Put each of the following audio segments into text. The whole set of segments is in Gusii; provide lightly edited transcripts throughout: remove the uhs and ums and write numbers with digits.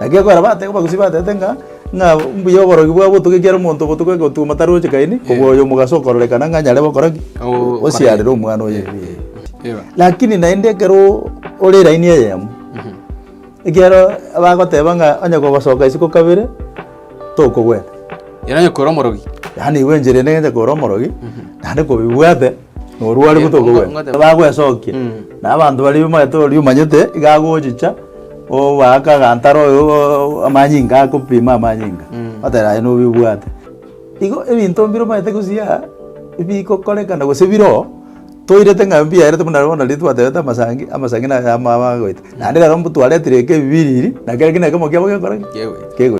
Naki ekogera bate abagusii batebete ng'a ng'a mbuya oborogi bwa botuko ekiagera omonto obotuko egotuma taroche kaini, kobua oyo omogaso okororekana ng'a anyare gokora ki? Oo, Osiarere omwana oye ebibe. Eba. Lakini naende ekero ore eraini eyemo, ekiagera bagoteba ng'a onye kogosoka isiko kabere, tokogwena. Ere onye kore omorogi. Yaani igo enchera ende ng'enche kore omorogi, naende kobibwate, norware Eh, gotokogwena. ngote- Bagwesokia, Mm. na abanto baria omanyete oria omanyete, iga agochicha, obaaka agantara oyo amanyinga akopima amanyinga, oteba aye nobibwate. Igo ebinto mbire omanyete gose aa, ebigokorekana gose bire oo, toirete ng'a mbiaerete buna bono riria twatebete amasangi, amasangi naye ama agoeta. Naende rero mbotwaretire eke ebibiriri, na kere kende ekemo kiabo gekora ki? Kegoeta. Kegoeta.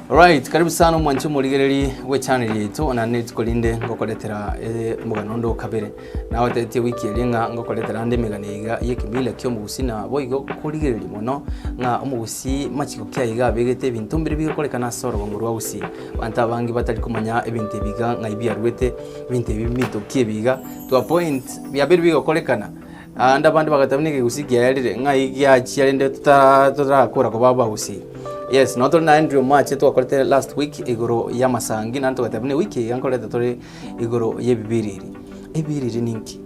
Alright, karibu sana omwanchi omorigereri bwe channel yaito naende rituko rinde ngokoretera eh, omogano onde okabere nagotebetie wiki eria ng'a ngokoretera ande emegano iga y'ekemila kia omogusii na boigo korigereria mono ng'a omogusii machiko ki aiga abegete ebinto mbire bigokorekana ase orogongo rwa gusii abanto abange batari komanya ebinto ebi iga ng'ai biarwete ebinto ebi mbinto ki ebi iga to a point biabeire bigokorekana Naende abande bagateba buna ekegusii kiaerire, ng'ai giachia rende tota totarakora koba abagusii. Yes, nabo tore na Andrew Omache twakorete last week igoro y'amasangi naende togateba buna ewiki eye nkoreta tore igoro y'ebibiriri. Ebibiriri ninki?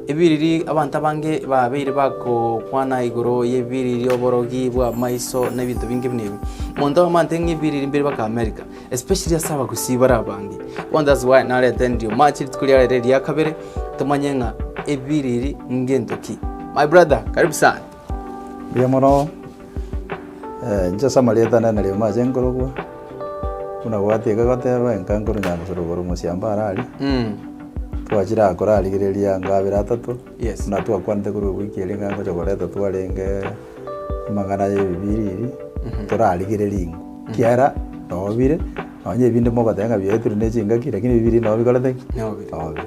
Ebibiriri abanto abange babeire bagokwana igoro y'ebibiriri, oborogi bwa amaiso na ebinto binge buna ebio. Omonto amante ng'a ebibiriri mbire mpaka America, especially ase abagusii bare abange. Bono that's why nareta Andrew Omache rituko ria rero eria kabere. Tomanye ng'a ebiriri ngento ki. My brother, karibu sana. Mbuya mono, inche ase amarieta ane nario mache nkorokwa, buna gwatiga goteba enka nkorwa Nyamusoro korwa Mosiamba ara aria, twachire aa korarigereria ango abere atato, Yes. buna twakwanete korwa ewiki eria ng'a ngocha koreta twarenge amang'ana ya ebibiriri, torarigereria inwe, ekiagera noo bire. Nonya ebinde mogoteba ng'a biaetirwe ne chingaki, lakini ebibiriri nabo bikorete ki? Nabo bire. Nabo bire.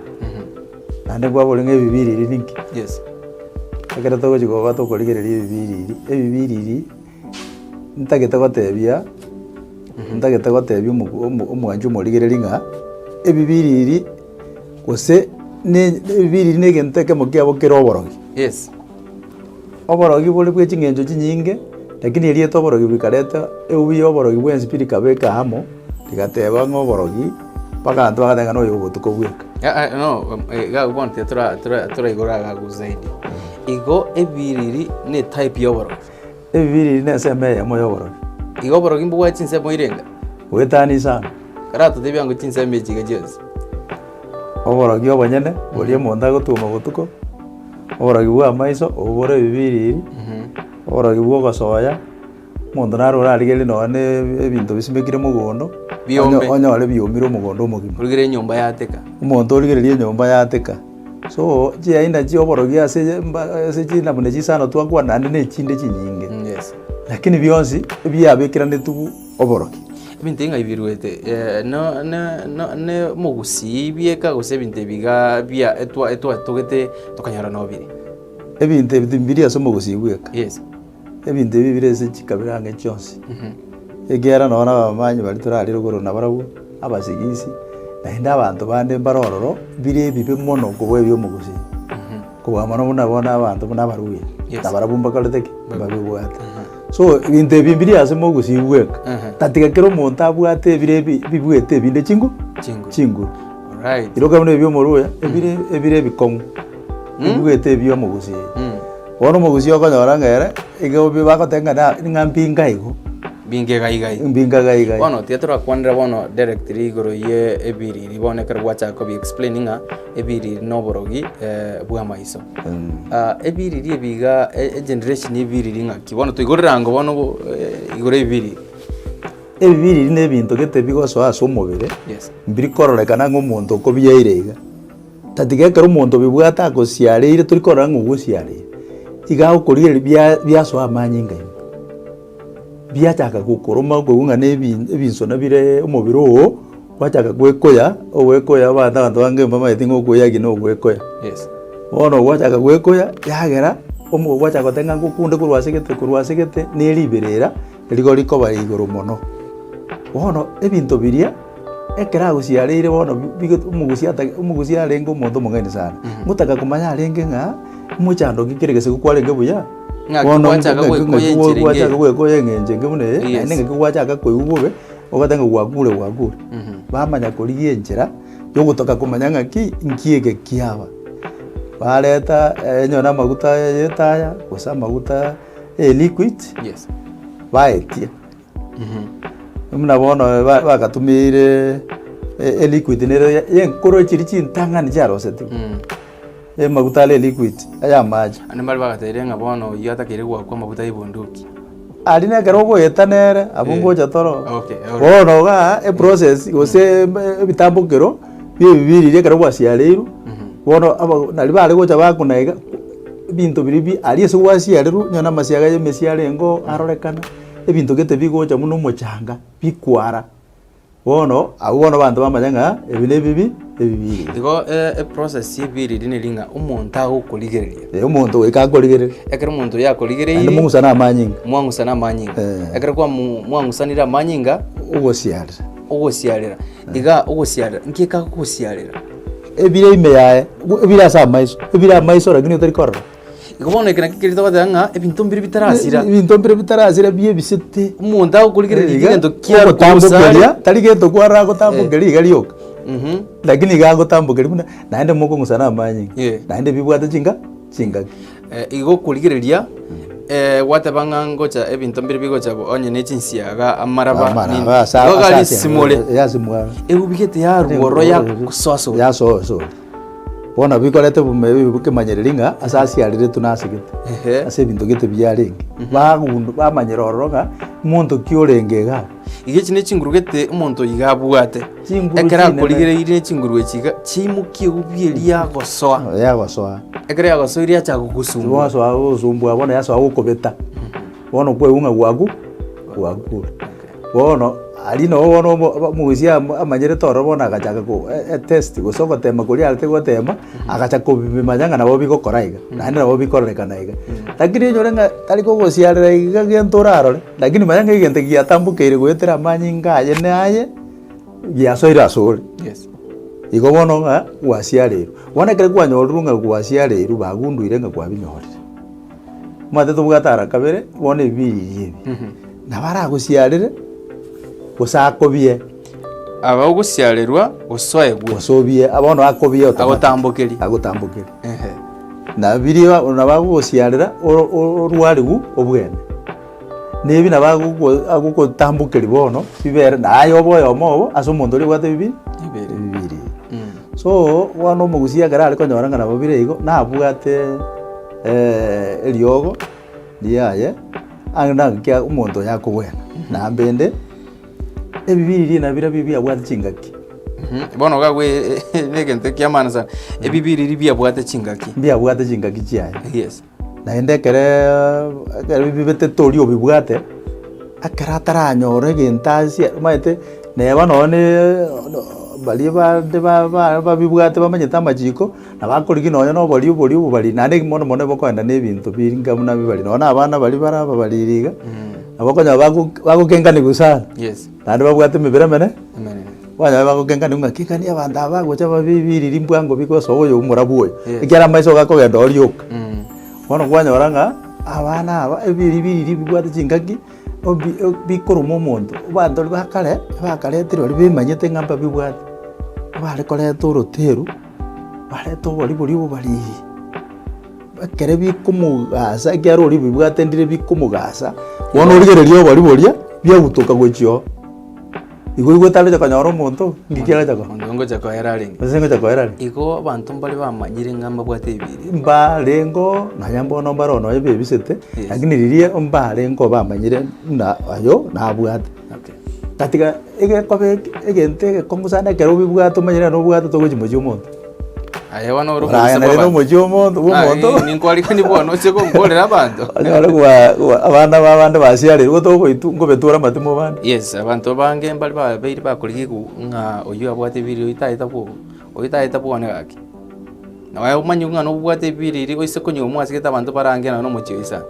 Naende nkwabori ng'a ebibiriri ninki? Yes. Ekero togochi koba tokorigereria ebibiriri, ebibiriri ntagete gotebia, ntagete gotebia omo- omo- omwanchi omorigereri ng'a, ebibiriri gose ne ebibiriri na egento ekemo kiabo kere oborogi. Yes. Oborogi bore bwe ching'encho chinyinge, lakini erieta oborogi rikareta eubi ya oborogi bwensi pi rikabeka amo, rigateba ng'a oborogi, mpaka abanto bagateba ng'a noyo obotuko bweka. Ah, ah, no, eh, iga bono tiga tora- tora- toraigora iga agwo zaidi. Igo ebiriri ne etype ya oborogi. Ebibiriri na ensemo eyemo ya oborogi. Igo oborogi mbobwate chinsemo irenga? Goetania isano. Karatotebie ango chinsemo echi iga chionsi. Oborogi obonyene, boria omonto agotuma botuko. Oborogi bw'amaiso, obwo bore ebibiriri, oborogi bw'ogosoya, omonto naro orarigererie nonya na ebinto bisimekire mogondo, Biombe. onyo- onyore biomire omogondo omogima. Origererie enyomba yateka. Omonto origererie enyomba yateka. So, chiaina chia oborogi ase mba ase chinamuna chisano twakwana naende na echinde chinyinge. Yes. Lakini bionsi, ebiabekeranetwe oborogi. Ebinto ebi ng'ai biruete? No no no ne omogusii bieka gose ebinto ebi igaa bia etwa etwatogete tokanyora noo bire? Ebinto ebi timbiri ase omogusii bweka. Yes. Ebinto ebi bire ase chikabira ang'e chionsi. Ekiagera nonye na abamanyi baria torarire igoro nabarabwo, abasigisi, naende abanto bande mbare ororo, bire ebibe mono kobua ebia omogusii. Kobua mono buna bono abanto buna abaruya, Yes. nabarabwo mbakorete ki? Mbabibwate. So ebinto ebi mbiri ase mogusii bweka, tatiga kera omonto abwate ebire ebi bibuete ebinde chingu Chinguru. chinguru. Alright. Iroka buna ebia omoruya, ebire ebire ebikong'u, bibuete ebia omogusii. Bono omogusii okonyora ng'a ere, igo bi bagoteba ng'a na ng'a mbinga igo, Mbinga iga iga iga. mbinga iga iga. Bono tiga torakwanera bono directly igoro ye ebiriri bono ekero gwachaka kobi explain ng'a ebiriri na oborogi bw'amaiso. Ebiriri ebi iga egeneration ya ebiriri ng'aki? Bono toigorere ango bono bo igoro ebiriri. Ebibiriri na ebinto gete bigosoa ase omobere, Yes. mbiri kororekana ng'a omonto okobiaire iga. Tatiga ekero omonto obibwate agosiareire tori korora ng'a ogosiareire, iga agokorigereria bia biasoa amanyinga ime. Biachaka gokoroma okoigwa ng'a na ebi ebinsona bire omobere oo, gwachaka gwekoya, ogwekoya abanto abanto bange mbamaeti ng'a okoyagi na ogwekoya. Yes. Bono gwachaka gwekoya, yagera omo gwachaka goteba ng'a ngokunde korwa ase gete korwa ase gete na eriberera, rigo rikoba igoro mono. Bono ebinto biria, ekero agosiareire bono bi bigo omogusia atage omogusia arenge omonto omong'aini sana, ngotaka komanya arenge ng'a. Omochando ki kere gese kwarenge buya, Ng'aki bono gwachaka ng'aki goekoya ng'aki enchera enge gwachaka eye. goekoya eng'encho enge buna eye, Yes. naende ng'aki gwachaka koigwa bobe, ogoteba ng'a gwakure gwakure. Bamanya korigia enchera, ya ogotoka komanya ng'aki, nki eke kiaba. Bareta onye na amaguta ya etaya, gose amaguta ya eliquid, Yes. baetia. Buna bono ba- bagatumiire eliquid nere ya enkoro chiria chintang'ani chiarosetigwe. Amaguta are eliquid, aya amache. Naende mbare bagatebirie ng'a bono oyio atakeire goakwa amaguta y'ebunduki. Aria nekero ogoeta nere, abwo Eh. ngocha toro. Okay, alright. Bono igaa eprocess gose ebitambokero bia ebibiriri ekero gwasiareirwe, bono aba naria bare gocha bakuna iga, ebinto biria bi aria ase gwasiarerwa onye na amasiaga ya emesie arengeo arorekana, ebinto gete bigocha buna omochanga, bikwara. Bono abwo bono abanto bamanya ng'a ebi nebibi, ebibiriri. Igo eprocess y'ebiriri neri ng'a omonto agokorigereria. Eh, omonto goika akorigererie. Ekero omonto oyo Naende akorigereirie, mong'usane amanyinga. mwang'usana amanyinga. Eh. Ekero kwamu mwang'usanire amanyinga, Ogosiarera. ogosiarera. Iga ogosiarera, nki ekagokosiarera? Ebire ime yaye, ebire ase amaiso, ebire amaiso lakini otari korora. Igo bono eke nakio keria togoteba ng'a ebinto mbire bitarasira. Ebinto mbire bitarasira biebisete. Omonto agokorigereria Iga, egento kia ogotambokeria, tari gento kwarora agotambokeria iga rioka. Mhm. Lakini iga agotambokeria buna naende mokong'usana amanyinga. Yeah. Naende bibwate chinga chingaki. Eh, igo okorigereria eh, gwateba ng'a ngocha ebinto mbire bigocha bo onye ne chinsiaga amaraba nini. Amaraba asa Igo asa gari simore yasimwara. egubigete yarwa ororo yagosoa Yasoa sore. Bono bikorete kemanyereri ng'a ase asiareretwe nasegete, Ehe. ase ebinto gete biarenge. Bagundu bamanyera ororo ng'a monto ki orenge iga abwo. Iga echi ne chinguru gete omonto iga abwate. Chinguru Ekero chinene. akorigereirie chinguru echi iga, chiaimokia egubi eria yagosoa. Yagosoa. Ekero yagosoire yachaka gogosumbua. Yasoa gogosumbua bono yasoa gokobeta. Bono kwaigwa ng'a gwaku gwakure. Bono aria nabo bono omo omogusia amo amanyerete ororo bono agachaka ko etest gose ogotema koria arete gotema, agacha kobimanya ng'a nabo bigokora iga, naende nabo bikororekana iga. Lakini onyore ng'a tari kogosiarera iga gento orarore, lakini manya ng'a egento giatambokeire goetera amanyinga aye na aye, giasoire asore. Yes. Igo bono ng'a gwasiareirwe. Bono ekero kwanyorirwe ng'a gwasiareirwe bagunduire ng'a kwabinyorire. Omanyete tobwate ara kabere, bono ebibiriri ebi, nabo aragosiarere, gose akobie. Aba ogosiarerwa gose oegwe. Gose obie, bono akobie automatic. Agotambokerie. Agotambokerie. Ehe. Na biria nabo agogosiarera oro- orwariwu obwene. Na ebi nabo agoko agogotambokeria bono, bibere naye obe oyomo obo ase omonto oria obwate ebibi Ebibiriri. ebibiriri. So, bono omogusia ekero are konyora ng'a nabo bire igo, nabwate eriogo riaye, ang'e naki omonto oyo akogwena. Nambende, ebibiriri nabirobio biabwate chingaki. Bono iga gwe negento ekia maana sana, ebibiriri biabwate chingaki. Mbiabwate chingaki chiaye. Yes. Naende ekereeee ekero bibetete oria obibwate, ekero ataranyora egento asie omanyete, neba nonye ne baria bande ba- ba babibwate bamanyete amachiko, nabo akorigia nonye na oboria oboria obobari naende mono mono bokoenda na ebinto biringa buna bibari nonye na abana baria bare ababariri iga, nabo okonyora bago bagokenganiwa sana, Yes. naende babwate emebere emene, Emenene. kwanyora bagokenganiwa ng'a kengani abanto aba bagocha babibiriri mbwango bigosoa oyo omorabwo oyo, Yes. ekiagera amaiso iga akogenda oria oka. Bono kwanyora ng'a abana aba ebiribiriri bibwate chingaki, obi bikoruma omonto, abanto baria ba kare, bakaretire baria bemanyete ng'a mbabibwate, bare koreta oroteru, barete obori boria obobariri, ekere bikomogasa ekiagera oria obibwate ndire bikomogasa, bono origereria obori boria, biagutoka gochia oo. Igo oigwete aroche konyora omonto, ng'iki aroche ko. Omonto ngocha koera arenge. Gose ngocha koera arenge. Igo abanto mbare bamanyire ng'a mbabwate ebiri. Mbarengo, nonya mbono mbare nonya bebisete, Yes. lakini riria mbarengo bamanyire buna oyo nabwate. Okay. Tatiga egekoba eke egento egekong'u sana ekero obibwate omanyire ng'a nobwate togochia mochie omonto. Aye bono ore Oragenda omobisa bwa rende abanto. omochie omonto bwa omonto. Ah, ninkwarigani bono oche gonkorera abanto. Onyore kwa kwa abana ba abande basiareirwe togoitwa nkobetura amatimo abande. Yes, abanto bange mbare babeire bakorigia ng'a oyio abwate ebiriri oyio taeta bwo oyio taeta bwane gaki. Naye omanye ng'a nobwate ebiriri oise konywa mwasigete abanto barange nonye na omochie oisa.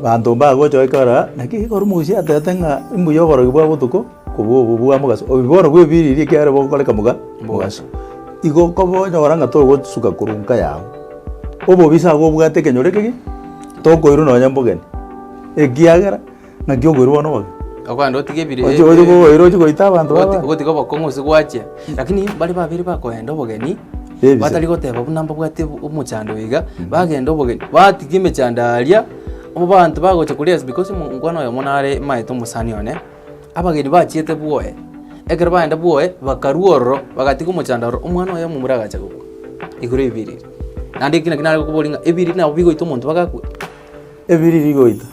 Banto mbagocha goikora naki ekero omogusia atebete ng'a imbuya oborogi bwa botuko kobua obo bwa mogaso, obo bono bwa ebiriri ekiagera bogokoreka moga mogaso. Igo okobonyora ng'a togosuka korwa nka yago. Obobisa abwo obwate ekenyoro eke ki, tokoirwa nonya mbogeni, ekiagera naki okoirwa bono obogeni. Okogenda otige ebire Oche oche koira oche goita abanto Ogoti- babande. ogotiga obokong'u ase gwachia, lakini baria babere bakoenda obogeni, Bebisa. batari goteba buna mbabwate omochando iga, bagenda obogeni, batiga emechando aria, abanto bagocha koria ase because omongwana oyomo nare maete omosani one, abageni bachiete bwoye, ekero bagenda bwoye, bakarwa ororo, bagatiga omochando ororo, omwana oye omomura agacha gokwa, igoro ebiriri. Naende eki naki nare gokoboria ng'a ebiriri nabo bigoita omonto mpaka akwe? Ebiriri bigoita,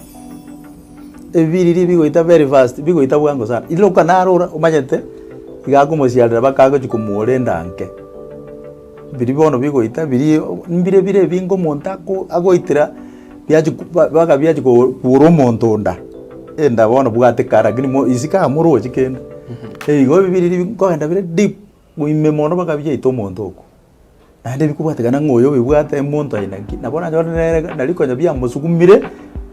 ebiriri bigoita very fast, bigoita bwango sana. Iroka naro ora omanyete, iga akomosiarera mpaka agochi komoora enda nke. Biria bono bigoita biria mbire bire ebinge omonto ako agoitera biachia ko mpaka biachia ko kura omonto nda, enda bono bwateka lakini mo isiko amorochi kende. Igo ebiriri bikogenda bire deep ime mono mpaka biaita omonto okwo. Naende bikobwatekana ng'a oyo obibwate omonto aye naki, nabo oranyore nere nari konya biamosugumire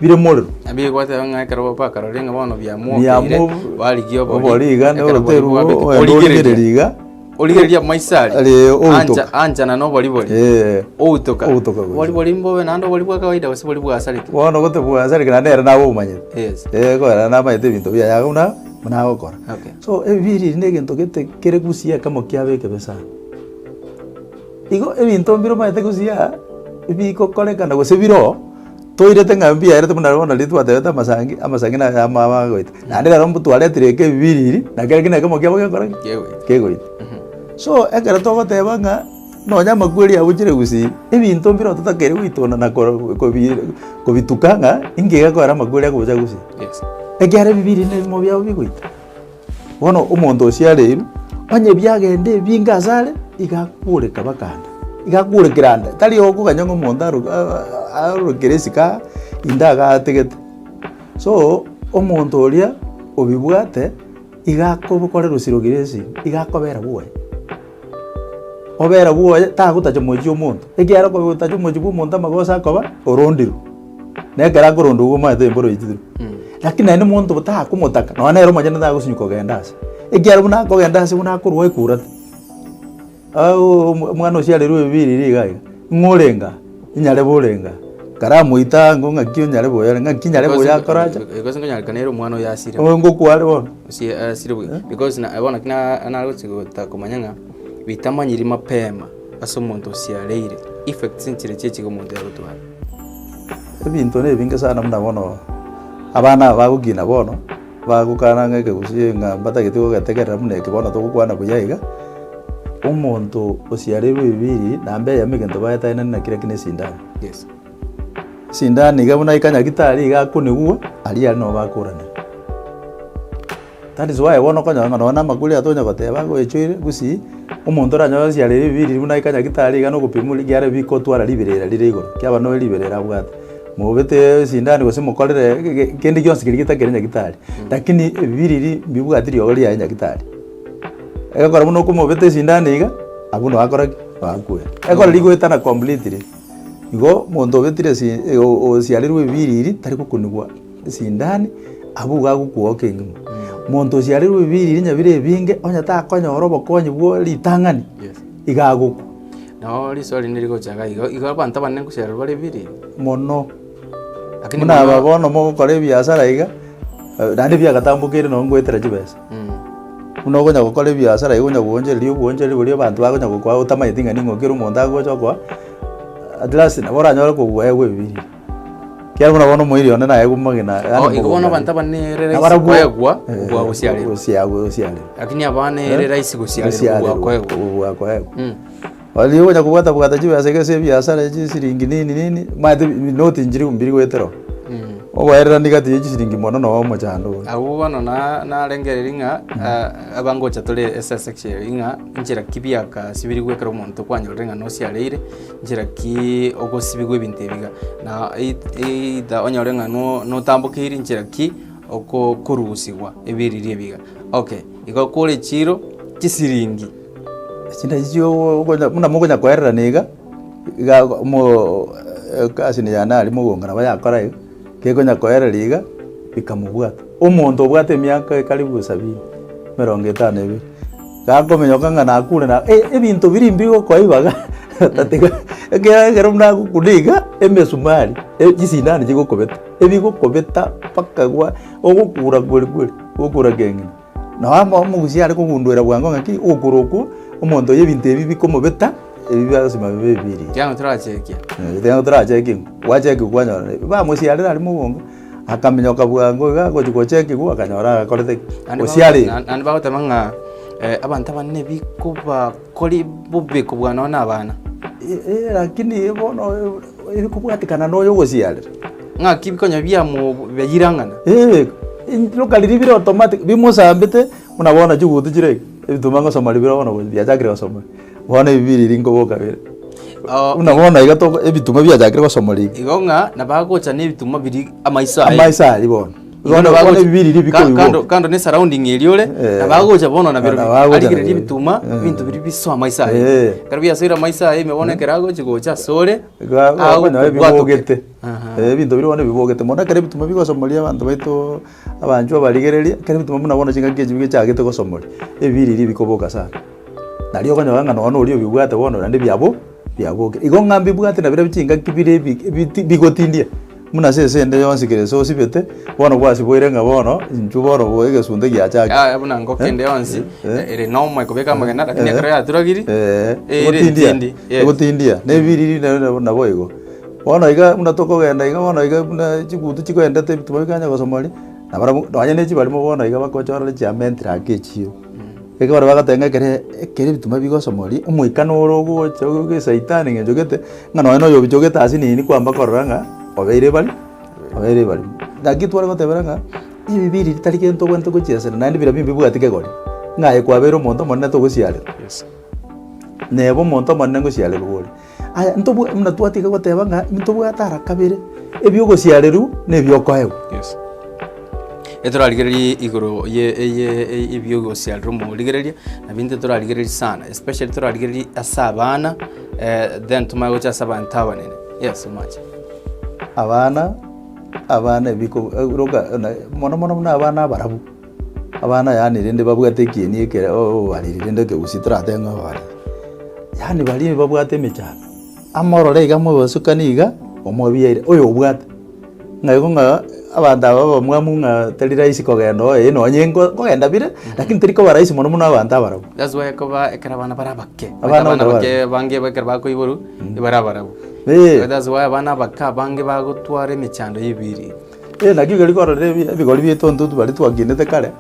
bire morero. Nabi gwateba ng'a ekero bakarorire ng'a bono biamwokeire, Biamo barigia obori, obori iga ekero orotwe obori rwo bwabete, ogende origereria. origereria iga, Origereria amaiso aria, Aria, outoka. ancha anchana na obori boria, Eh, outoka. outoka gocha. Obori boria mbobe naende obori bwa kawaida gose bori bwasareka. Bono gote bwasareka naende ere nabe omanyete. Yes. Eh, kore namanyete ebinto biaye iga buna buna agokora. Okay. So ebibiriri na egento gete kere gusii ekemo kiabo ekebe sana. Igo ebinto mbire omanyete gusii aa, bigokorekana gose bire oo, toirete ng'a mbiaerete buna bono riria twatebete amasangi, amasangi naye amaba agoita. Naende rero mbu twaretire eke ebibiriri, na kere kende ekemo kiabo gekora ki? Kegoita. Kegoita. So, ekero togoteba ng'a nonya amakweri agochire gusii, ebinto mbire oo totakeire goitona na koro kobi kobituka ng'a inki gekoera amakweri agocha gusii. Yes. Ekiagera ebibiriri na ebimo biabo bigoita. Bono omonto osiareirwe, onye biagenda ebinge asare, iga akoreka bakanda, iga akorekera ande, tari okoganya ng'a omonto aro arokere isiko aa, inde agategete. So, omonto oria obibwate, iga akobokorera osirogire esegi, iga akobera bwoye. Obera bwoye, tagotacha omochie omonto, ekiagera okotacha omochie bwa omonto amagoso akoba, orondirwe. Na ekero akorondwa igo omanyete emboro oitirwe. Lakini naende omonto takomotaka, nonya nere omonyene tagosinywa kogenda ase. Ekiagera buna akogenda ase buna akorwa ekurate. Omwana osiarerwe ebibiriri iga iga, ng'o orenge aa? Inyarebe orenge aa? Karamoita ango ng'aki onyarebe oyo are, ng'aki nyarebe oyo akoracha. Because nkonyarekana ere omwana oyo asire. Oyo ngokwa are bono. Gose asire buya. Because na bono naki na nagochi gotaka komanya ng'a bitamanyiri mapema ase omonto osiareire, effects nchire chiachiga omonto agotwara. Ebinto na ebinge sana buna bono abana aba bagokina bono, bagokana ng'a ekegusii ng'a mbatagete gogetegerera buna eke bono togokwana buya iga, omonto osiareirwe ebibiri namba eyemo egento baetaine naki lakini esindano. Yes. Esindano iga buna ika nyagitari iga akonigwa, aria aria nabo bakoranera. That is why bono okonyora ng'a nonye na amakuri aya tonya goteba agoechoire gusii, omonto oranyore osiarere ebibiriri buna aika nyagitari iga na ogopimwa ekiagera bikotwara riberera rire igoro, kiaba noe riberera abwate. Mobete esindani gose mokorere ge kende gionsi keria getakere nyagitari, lakini ebibiriri mbibwati riogo riaye nyagitari. Egekora buna okomobeta esindani iga, abwo noo akora ki? Noo akwera. Ekero rigoetana completely, igo omonto obetire esi osiarerwe ebibiriri tari gokunigwa esindani, abwo igo agokwoka engima. Monto osiarerwe ebibiriri onye bire ebinge, onye takonyora obokonyi bwa ritang'ani, Yes. iga agokwa. Nabo riswali rinde rigocha iga igo, igo abanto abanene ngosiarerwa bare ebibiriri. Mono. Lakini Buna aba mono bono mogokora ebiasara iga, naende biagatambokeire nonye ngoetera chibesa. Buna okonya gokora ebiasara iga onya goonchoreria oboonchoreria boria abanto bakonya gokoa otamanyeti ng'a ning'o kera omonto agocha okoa, at last nabo oranyore koguewa ebibiriri. Ekiagera buna bono omoiri one naye omogina Oh, yaani igo bono mogondo abanto abanene ere rahisi Nabarabwo koegwa kobua gosiarerwa. gosia gosiarerwa. Lakini abana ere rahisi gosiarerwa kobua koegwa. Kobua koegwa. Oria okonya kobwata bwata chibesa iga ase ebiasara chisiringi nini nini, omanyete noti nchiri mbiri goetera oo. Oboererani gati ya chisiringi mono noo omochando ore. Abwo bono na narengereria ng'a abangocha tore ase esection eye ng'a nchera ki biakasibirigwe ekero omonto kwanyorire ng'a nosiareire, nchera ki ogosibigwa ebinto ebi iga. Na either onyore ng'a no notambokeiri nchera ki okorusigwa ebiriri ebi iga. Okay, igo kore echiro chisiringi. Echi nachio okonya buna mokonya koererana iga, iga omo ekasini yane aria mogongo nabo yakora iga, kekonya koereria iga, bikamobwata. Omonto obwate emiaka karibu sabini, emerongo etano na ebere, gakominyoka ng'a nakure na ebinto biria mbigokoa ribaga. Otatiga ekiagera ekero buna agokuna iga, emesumari, chisindani chigokobeta, ebigokobeta mpaka gwa ogokura kweri kweri, ogokura keng'ina. Nabo amo omogusia are kogundwera bwango ng'aki, ogokura okwo, omonto oyo ebinto ebi bikomobeta, ebi lasima bibe ebiri. Tiga torachekia. Tiga torachekiwa, gwachekiwa kwanyora bamosiarera aria mogongo, akaminyoka bwango iga agochi gochekiwa akanyora agakorete ki? Naende Osiarire. naende bagoteba ng'a abanto abanene bikobakori bobe kobua nonya na abana. Eh lakini bono ebikobwatikana na oyo ogosiarera. Ng'aki bikonya biamo biayirang'ana. Eh, roka riria bire automatic bimosambete, buna bono chigutu chire iga, ebituma ngosoma riria bono biachakire gosoma, bono ebi biriri nkoboka bire. Buna bono iga toko ebituma biachakire gosoma riga. Igo ng'a nabagocha na ebituma biria amaiso aye. Amaiso aria bono. Bono bono ebibiriri bikoigwa. Kando kando ne surrounding eria ore, Eh. nabagocha bono na birobio. Nabagocha na Arigereria birobio. ebituma, Eh. ebinto biria bisoa amaiso aye. Eh. Ekero biasoire amaiso aye ime bono ekero agochi gocha asore, Okonyora agokobwatoke. ebibogete. Aha. Eh, ebinto biria bono ebibogete mono ekero ebituma bigosomoria abanto baito abanchwa barigereria, ekero ebituma buna bono chingaki echi bichagete gosomoria, ebibiriri bikoboka sana. Nario okonyora ng'a nonya oria obibwate bono naende biabo biaboke. Igo ng'a mbibwate nabirobio chingaki bire ebi ebiti bigotindia, buna ase ense ende yonsi kere ase osibete, bono gwasiboire ng'a bono intwe bono bo egesunte giachakire. Yaya buna ngoko ende yonsi, ere nomo ekobeka amagena, lakini ekero yaturagiri, Eh, ere egotindia, entindi, yes. egotindia, na ebiriri nabo nabo igo. Bono iga buna tokogenda iga bono iga buna chigutu chikoendete ebituma bikanya gosomoria, nabarabwo nonye na echibarimo bono iga bakochorera chiamentire ake echiro. Ekero bagoteba ng'a ekere ekere ebituma bigosomoria, omoika noro ogocha oge esaitani eng'encho gete, ng'a nonye na oyobichogete ase nini kwamba korora ng'a obeire bari obeire barimo. Naki tware gotebera ng'a ebibiri ritari gento obwenerete gochiesera naende birobio mbibwati kegori, ng'a aye kwabeire omonto omonene togosiarerwa. Neba omonto omonene ngosiarerwa ore. Aya ntobwa buna twatiga goteba ng'a ntobwate ara kabere, ebiogosiarerwa na ebiokoegwa. Yes. Etorarigererie igoro ye eye ebiogosiarerwa omorigereria, na binto torarigererie sana, especially torarigererie ase abana then tomanye gocha ase abanto abanene. Yes omache. Abana, abana ebiko roka na mono mono buna abana abarabu, abana yaani rende babwate ekieni ekere obobariri rende ekegusii toratebe ng'a obobariri. Yaani baria babwate emechando, amorore iga amobasukani iga, omobiaire oyo obwate. Ng'a igo ng'a abanto aba abamwamu ng'a tari rahisi kogenda oye nonye nko nkogenda bire, lakini teri koba rahisi mono buna abanto abarabwo. That's why ekoba ekero abana bare abake, Abana abana bare. abake bange ekero bakoiborwa, ebare abarabwo. Eh. That's why abana abake abange bagotwara emechando ya ebiri. Eh, naki ekeri korora ebi ebigori biaito intwe baria twakinete kare,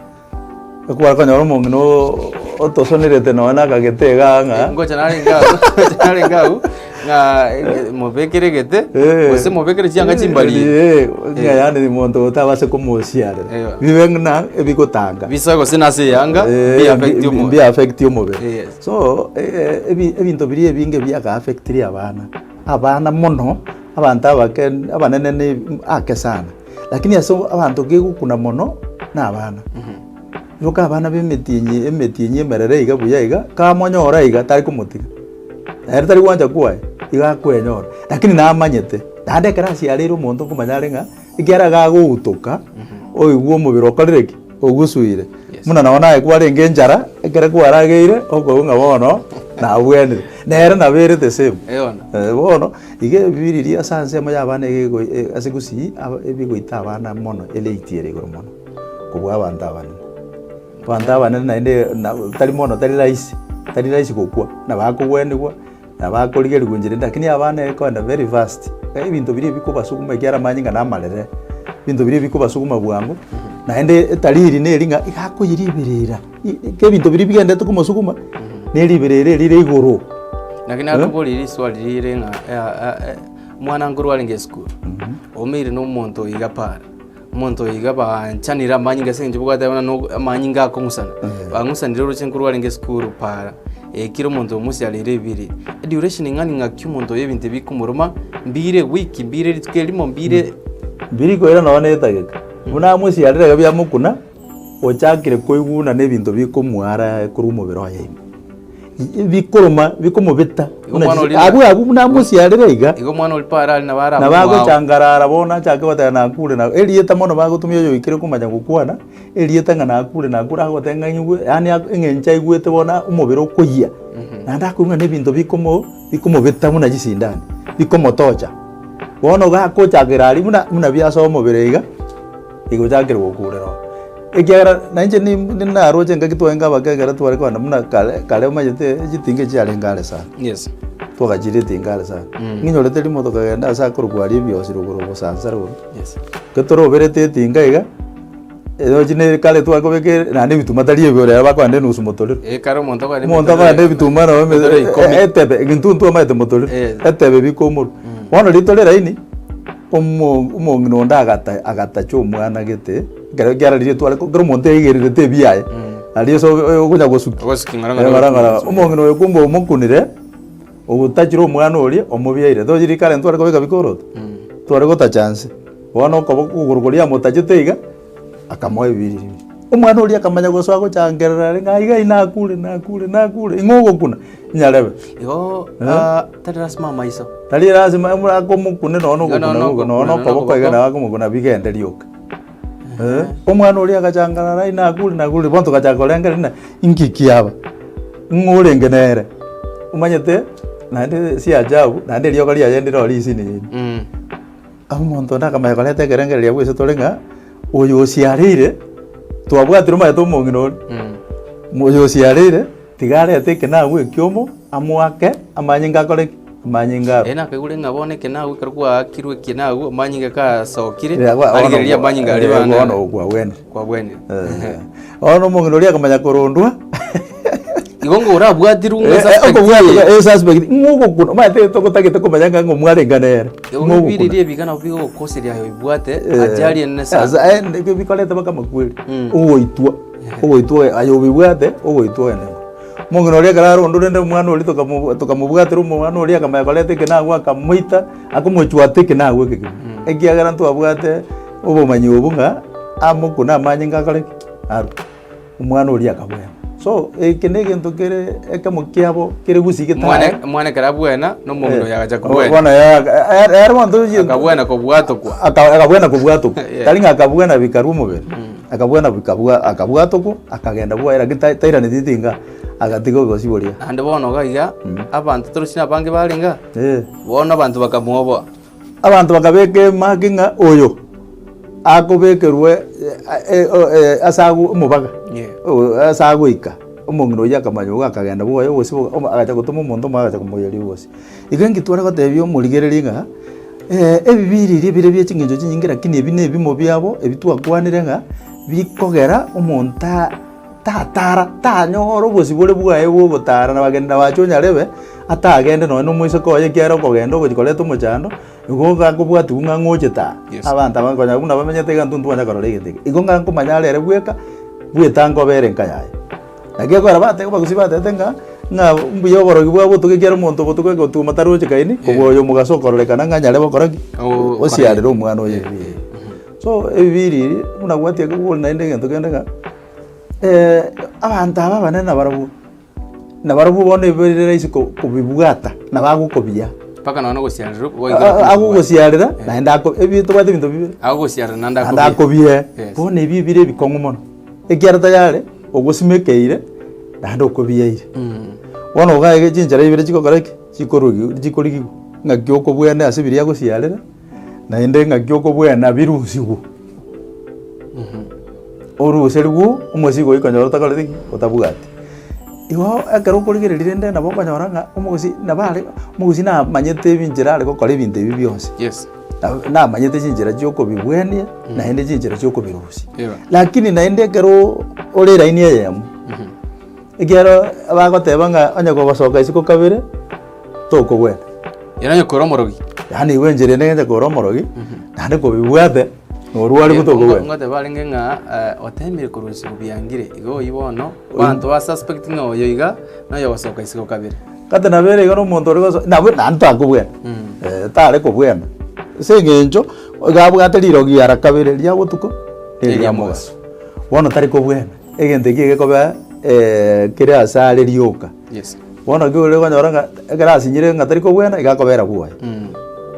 ekware konyora omong'ina oo otosonerete nonya na akagete igaa ng'a Ngocha narenge abwo, ngocha narenge abwo, ng'a mobekere egete, gose mobekere chianga chimbariri. Eh, ng'a yaani monto otabase komosiarera. Ewa. Bibe ng'a ebigotanga. Bisoe gose nase eyanga, Eh, bi affect omobere. mbi affect omobere. Yes. So, ebi ebinto biria ebinge biaka affectiri abana, abana mono, abanto abake abanene ne ake sana. Lakini ase abanto kegokuna mono, na abana. Igoka abana ba emetienyi emetienyi emerere iga buya iga, kamonyora iga tari komotiga. Nere tari gwancha kwaye, iga akwenyora. Lakini namanyete, naende ekero asiareire omonto nkomanya are ng'a, ekiagera iga agoutoka, oigwe omobere okorire ki? Ogusuire. Yes. Buna nonye naye kwarenge enchara, ekero kwarageire, okoigwa ng'a bono, nabwenire. Nere nabo ere the same. Eh bono. Eh bono, iga ebibiriria ase ansemo ya abana iga ego ase gusii, aba ebigoita abana mono erate ere igoro mono, kobua abanto abanene. Abanto abanene naende na tari mono tari rahisi, tari rahisi gokwa, nabo akogwenigwa, nabo akorigerigwa enchera ende lakini abana ekoenda very fast, ebinto biria ebikobasuguma ekiagera amanyinga na amarere, ebinto biria ebikobasuguma bwango, naende etalili neri ng'a iga akoyeriberera. Ebinto biria bigenderete komosuguma, ne riberera erire igoro. Naki nakoboria riswali rire ng'a omwana nkorwa arenge esukuru, oumeire na omonto oyo iga para, omonto oyo iga baanchanire amanyinga ase eng'encho bwateba buna no amanyinga akong'usana, bang'usanire oroche nkorwa arenge esukuru para, ekero omonto omosiareire ebiri, eduration ng'ani ng'aki omonto oyo ebinto ebi bikomoroma, mbire ewiki, mbire rituko erimo, mbire. Mbiri koira nonya na etageka, buna amosiarire iga biamokuna. Ochakire koiguna nebinto bikomwara korwa omobere oye ime. Bikoroma bikomobeta Igo buna omwana chise oria abwo abwo buna amosiarere iga. Igo omwana oria pare aria nabo ara Nabo omwao. agochangarara bono achake goteba nakure na erieta mono bagotumia oyo oikire komanya gokwana, erieta ng'a nakure nakure agoteba ng'a ing'igwe yaani eng'encho aigwete bono omobere okoyia, naende akoigwa ng'a na ebinto bikomo bikomobeta buna chisindani, bikomotocha. Bono gakochakera aria buna buna biasoa omobere iga, igochakire gokurera oo. Ekiagera nainche ni naroche engaki twarenge abake ekero tware kogenda buna kare kare omanyete chitinga echiarenge are sana. Yes. Twagachire etinga are sana. Ng'inyorete rimo tokagenda ase akorokwa aria ebiosi rogoro bosansa rogoro. Yes. Ekero toroberete etinga iga, erochi ne kare tware kobeka naende ebituma tari ebio rero bakogenda enusu motorero. Eh, kare omonto akogenda Omonto akogenda ebituma nabo eme- Motorero ikomi. etebe egento ntwamaete motorero, Eh. etebe bikomorwa. Bono ritore raini. Omo omong'ina onde agata agatacha omwana gete, ekero kiara riria tware kera omonto yaigererete ebiaye, aria ase ogo okonya gosukia. Ogosukia ng'ora ng'ora Ng'ora ng'ora. gosukia. Omong'ina oyo kumbe omokunire, ogotachire omwana oria, omobiaire. Tochi riria kare ntware kobeka bikoroto, tware gotacha nse. Bono okoboko okogoro koria amotachete iga. Akamoa ebibiriri. Omwana oria akamanya gosoa gochangerera are ng'a iga nakure, nakure, nakure, ing'o ogokuna? Nyarebe. Igo ah, tari lasima amaiso. Tari lasima omura akomokune nonya Igo ogokuna nonya gogo, ogokuna, nonya nonya okoboko okoboko. iga nabo akomokuna bigende rioka. Eh, omwana oria agachangarara ai nakure, nakure, bono togachaka korengereria ng'a inki kiaba? Ng'o orenge nere? Omanyete naende si ajabu, naende eriogo riaye ndire risinini. Mm. Omonto onde akamanya koreta ekerengererio abwo ase tore ng'a oyo osiareire, twabwatire omanyete omong'ina oria, oyo osiareire tiga arete ekenago ekiomo amoake amanyinga akore ki? Amanyinga arwe. Ere nakaigure ng'a bono ekenago ekero gwaakirwe ekenago amanyinga kasokire, Eh, bono arigereria amanyinga aria eh, bana bono kwabwenire. kwabwenire. Eh, Bono omong'ina oria akamanya korondwa. Igo ng'a orabwatirwe ng'a Eh, eh, suspect okobwatirwa, eye. eh, suspect, ng'o ogokuna omanyete togotagete komanya ng'a ng'o mwarengana ere. Igo Ng'o ebiriri ogokuna. ebi iga nabo bigogokoseria aye oibwate Eh, ajali enene sana. asa- eh, neke bikorete mpaka amakweri. Mm. Ogoitwa, ogoitwa aye obibwate, ogoitwa ogende ng'o. Omong'ina oria ekero arondwa rende omwana oria tokamob tokamobwatera omwana oria akamanya koreta ekenago akamoita, akomochwata ekenago eke kegima. Ekiagera ntwabwate obomanyi obwo ng'a amokune amanyinga akore ki? Arwe. Omwana oria akabwena. So eke na egento kere ekemo kiabo kere gusii getare. Omwana omwana ekero abwena, na omong'ina oyo agacha kobwena. Bono ere ere monto ochi Akabwena kobwatokwa. Aka- akabwena kobwatokwa. Yeah. Tari ng'a akabwena bikarwa omobere. Akabwena bikabwa akabwatokwa, akagenda bwoye lakini ta- tairaneti tinga, agatiga obosie boria. Naende bono iga iga, abanto torochi na abange barenge aa, Eh. bono abanto bakamoboa. Abanto bakabeka emaki ng'a oyo akobekerwe ase agwo omobaga, ase agoika, omong'ina oyio akamanya igo akagenda bwoye obosio boka omo agacha gotoma omonto omoyo agacha komoiyeria obosio. Igo inki tware gotebia omorigereria ng'a ebibiriri bire bie ching'encho chinyinge lakini ebi na ebimo biabo ebi twakwanire ng'a bikogera omonto aa tatara, tanyora obosibore bwaye bwa ogotara na bageni na bacha onyarebe, atagende nonye na omoiseke oye ekiagera okogenda ogochia koreta omochando, igo gakobwatiwu ng'a ng'ochete aa. Yes. Abanto aba konya buna bamenyete iga intwe ntwanya korora egento eke. Igo ng'a nkomanya are ere bweka, bwetanga obere enka yaye. Naki ekogera bateba abagusii batebete ng'a, ng'a mbuya oborogi bwa botuko ekiagera omonto obotuko egotuma taroche kaini, kobua oyo omogaso okororekana ng'a nyarebe okore ki? Oo, Osiarere omwana oye ebibe. So ebibiriri, buna gwatiga kobori naende egento kende ng'a. Abanto aba abanene nabarabwo, nabarabwo bono ebire rahisi ko- kobibwata, nabo agokobia. Mpaka nonya nogosiarerwa A- gwaikire a- kobibwata. Agogosiarera, naende ako ebi tobwate ebinto bibere. Agogosiarera naende Naende akobie. akobie. Yes. Bono ebi bire ebikong'u mono, ekiagera tayari ogosimekeire naende okobieire. Bono iga iga chinchera ibere chigokora ki? Chikorugi chikorigigwa, ng'aki okobwene ase biria agosiarera, naende ng'aki okobwena birusigwe. Oruserigwe omosigo oyio okonyora otakoreti ki? Otabwati. Igo ekero okorigereria rende nabo okonyora ng'a omogusii nabo are omogusii namanyete ebinchera are gokora ebinto ebi bionsi. Yes. Na- namanyete chinchera chia okobibwenia, naende chinchera chia okobirusia. Eba. Lakini naende ekero ore eraini eyemo, ekiagera bagoteba ng'a onye kogosoka isiko kabere, tokogwena. Ere onye kore omorogi. Yaani igo enchera ende engencho kore omorogi, naende kobibwate, norware tokogwena. Ngoteba arenge ng'a eh, otemire korwa isiko biangire, igo oyio bono, abanto ba suspect ng'a oyo iga, noyo ogosoka isiko kabere. Kate nabo ere iga na omonto ore goso nabo naende takobwena, eh, tare kobwena, ase eng'encho, iga abwate rirogi ara kabere, ria botuko, na eria mogaso. Bono tari kobwena, egento ekio egekoba kere ase are rioka. Yes. Bono ki ore okonyora ng'a ekero asinyire ng'a tari kobwena iga akobera bwoye.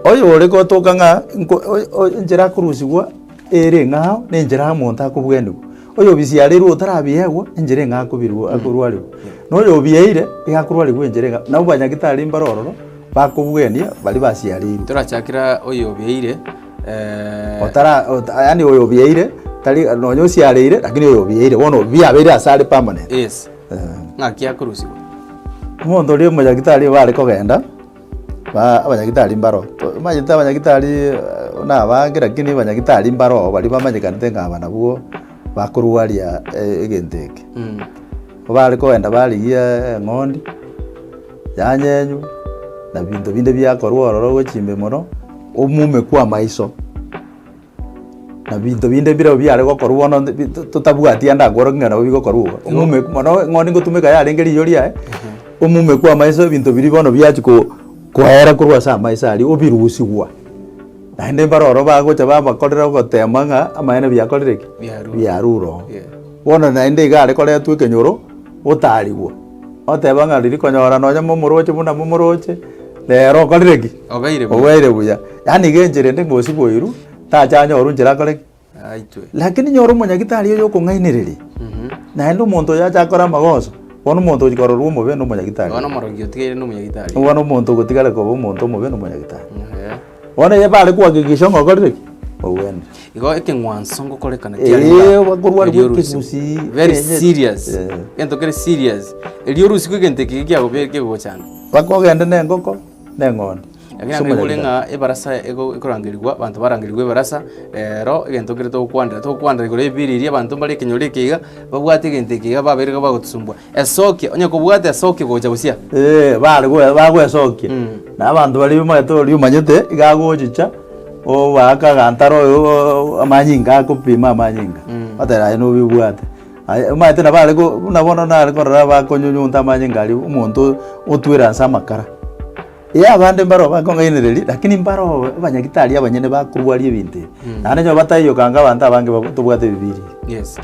Oyo ore gotoka ng'a nko oyo oyo enchera akorusigwa ere eng'ao na enchera omonto akobwenigwa. Oyo obisiareirwe otarabiegwa enchera eng'ao akobirwa akorwarigwa. Na oyo obieire iga akorwarigwa enchera eng'ao. Nabo abanyagitari mbare ororo bakobwenia baria basiareirwe. Torachakera oyo obieire Otara ota yaani oyo obieire tari nonye osiareire lakini oyo obieire bono biabeire ase are permanent. Yes. Ng'aki akorusigwa? Omonto oria omonyagitari bare kogenda, ba abanyagitari mbaro, omanyete abanyagitari buna abange lakini abanyagitari mbaro baria bamanyekanete ng'a aba nabwo bakorwaria egento eke. Bare kogenda barigia eng'ondi, yanyenywa, na binto binde biakorwa ororo gochia ime mono, omumekwe amaiso. Na binto binde mbirobio biare gokorwa bono bi totabwati ande akworokia ng'a nabo bigokorwa igo. Omume mono eng'ondi ngotumeka yarenge riyo riaye, omumekwe amaiso ebinto biria bono biachia ko koera korwa ase amaiso aria obirusigwa. Naende mbare oro bagocha babakorera ogotema ng'a amaene biakorire ki? Biarure. Biarure oo. Yeah. Bono naende iga are koretwa ekenyoro, otarigwa, oteba ng'a riria konyora nonye momoroche buna momoroche, rero okorire ki? Obeire buya. Obeire buya. Yaani iga enchera ende ngosibwa oirwe, tacha anyorwe nchera akore ki? Aitwe. Lakini nyora omonyagitari oyo okong'ainereria, naende omonto oyo acha akore amagoso, bono omonto ogochia kororwa omobe na omonyagitari. Bono omorogi otigaire na omonyagitari. Bono omonto ogotigara koba omonto omobe na omonyagitari. Ehe. Bono eye bare kohakikisha ng'a okorire ki? Ogwenire. Igo ekeng'wanso ngokorekana Ee, kiarenge aa, bakorwa erio arigwe orusigwe. ekegusii, Very kenye- serious. Eh. Egento kere serious. Erio orusigwe egento eke kiagobe kegogochanda. Mpaka ogende na engoko na eng'ondi. Lakini Ase ande igure omonyagitari. ng'a ebarasa ego ekorangerigwa, abanto barangerigwa ebarasa, rero egento kere togokwanera, togokwanera igoro y'ebibiri eria abanto mbare ekenyoro eke iga, babwate egento eke iga babeire iga bagotusumbua. Esokia, onye kobwate esokia gocha gosia. Ee, bare goe bagoesokia. Na abanto baria omanyete oria omanyete, iga agochicha, obaaka agantara oyo amanyinga akopima amanyinga, bateba aye nobibwate. Aye omanyete nabo are ko buna bono nare korora bakonyunyunta amanyinga aria omonto otwere ase amakara. Ee abande mbaro bakong'ainereria, lakini mbaro abanyagitari abanyene bakorwaria ebinto ebi. Naende onye bataiyo kanga abanto abange babo tobwate ebibiri. Yes.